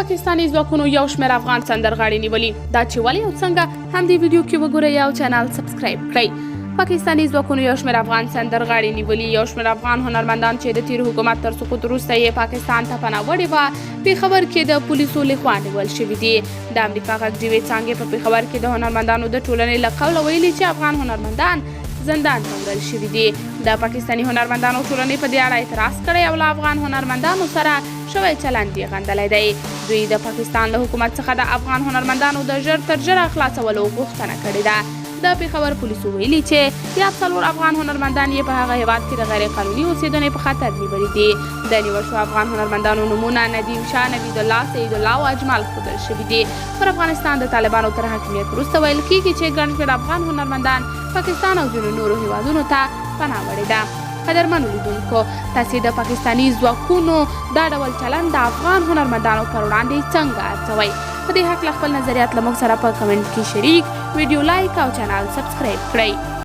پاکستاني ځواکونو یو شمېر افغان سندرغاړي نیولي. دا چې ولې او څنګه، همدې ویډیو کې وګورئ او چینل سبسکرایب کړئ. پاکستاني ځواکونو یو شمېر افغان سندرغاړي نیولي. یو شمېر افغان هنرمندان چې د تیر حکومت تر سقوط وروسته یې پاکستان ته پناه وړې وه، پېښور کې د پولیسو لخوا نیول شوي دي. د امریکا غږ ډیوې څانګې په پېښور کې د هنرمندانو د ټولنې له قوله ویلي چې افغان هنرمندان زندان ته وړل شوي دي. د پاکستاني هنرمندانو ټولنې په دې اړه اعتراض کړی او له افغان هنرمندانو سره شوی چلند یې غندلی دی. دوی د پاکستان له حکومت څخه د افغان هنرمندانو د ژر تر ژره خلاصولو غوښتنه کړې ده. د پېښور پولیسو ویلي چې یاد څلور افغان هنرمندان یې په هغه هېواد کې د غیر قانوني اوسېدنې په خاطر نیولي دي. د نیول شوو افغان هنرمندانو نومونه ندیم شاه، نویدالله، سعیدالله او اجمل ښودل شوي دي. پر افغانستان د طالبانو تر حاکمیت وروسته ویل کېږي چې ګڼ شمېر افغان هنرمندان پاکستان او ځینو نورو هېوادونو ته پناه وړې ده. قدرمنو لیدونکو، تاسې د پاکستاني ځواکونو دا ډول چلند د افغان هنرمندانو پر وړاندې څنګه ارزوئ؟ په دې هکله خپل نظریات له موږ سره په کمنټ کې شریک، ویډیو لایک او چینل سبسکرایب کړئ.